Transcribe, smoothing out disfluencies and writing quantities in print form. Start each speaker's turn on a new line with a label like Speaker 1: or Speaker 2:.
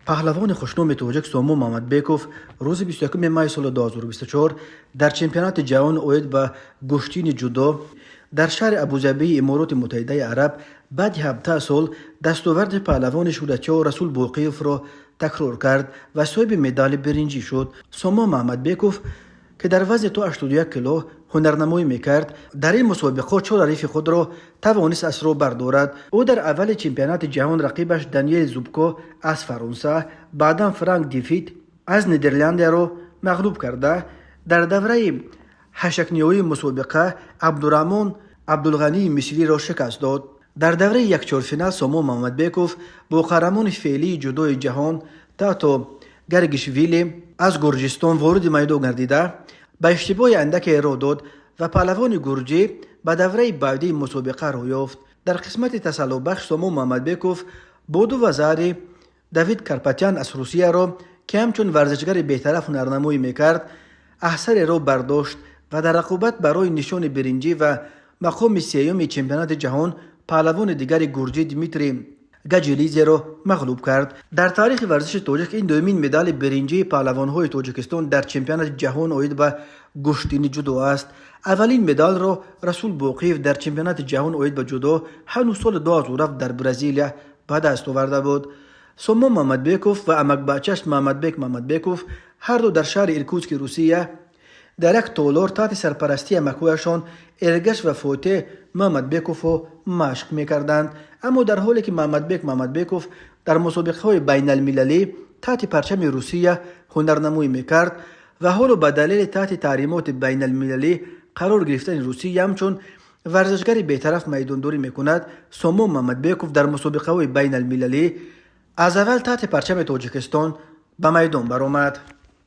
Speaker 1: Паҳлавони хушноми тоҷик Сомон Мамадбеков рӯзи 21 май соли 2024 дар Чемпионати ҷаҳон оид ба гӯштини ҷудо дар шаҳри Абузабии Имороти Муттаҳидаи Араб баъди 17 сол дастоварди паҳлавони шӯҳратёр Расул Боқиевро такрор кард ва соҳиби медали биринҷӣ шуд. Сомон Маҳмадбеков, ки дар вазни то 81 кило ҳунарнамоӣ мекард, дар ин мусобиқо чор ҳарифи худро тавонист аз роҳ бардорад. Ӯ дар аввали Чемпионати ҷаҳон рақибаш Даниел Зубко аз Фаронса, баъдан Франк Дифит аз Нидерландияро мағлуб карда, дар давраи ҳашакниҳоии мусобиқа Абдураҳмон Абдулғании мисриро шикаст дод. Дар давраи якчорфинал Сомон Мамадбеков бо қаҳрамони феълии ҷудои ҷаҳон Тато Гаргишвили аз Гурҷистон вориди майдон гардида, ба иштибоҳи андаке роҳ дод ва паҳлавони гурҷӣ ба давраи баъдии мусобиқа роҳ ёфт. Дар қисмати тасаллобахш Сомон Мамадбеков бо ду вазари Давид Карпатян аз Русияро, ки ҳамчун варзишгари бетараф ҳунарнамоӣ мекард, аҳсареро бардошт ва дар рақобат барои нишони биринҷӣ ва мақоми сеюми Чемпионати ҷаҳон паҳлавони дигари гурҷӣ Дмитрий Гаҷелизеро мағлуб кард. Дар таърихи варзиши тоҷик ин дуюмин медали биринҷии паҳлавонҳои Тоҷикистон дар Чемпионати ҷаҳон оид ба гӯштини ҷудо аст. Аввалин медалро Расул Боқиев дар Чемпионати ҷаҳон оид ба ҷудо ҳанӯз соли 2007 дар Бразилия ба даст оварда буд. Сомон Мамадбеков ва амакбачаш Мамадбек Мамадбеков ҳарду дар шаҳри Иркутски Русия дар як толор таҳти сарпарастии амакҳояшон Эргаш ва Фотеҳ Мамадбековҳо машқ мекарданд. Аммо дар ҳоле ки Мамадбек Мамадбеков дар мусобиқаҳои байналмилалӣ таҳти парчами Русия ҳунарнамоӣ мекард ва ҳоло ба далели таҳти таҳримоти байналмилалӣ қарор гирифтани Русия ҳамчун варзишгари бетараф майдондорӣ мекунад, Сомон Мамадбеков дар мусобиқаҳои байналмилалӣ аз аввал таҳти парчами Тоҷикистон ба майдон баромад.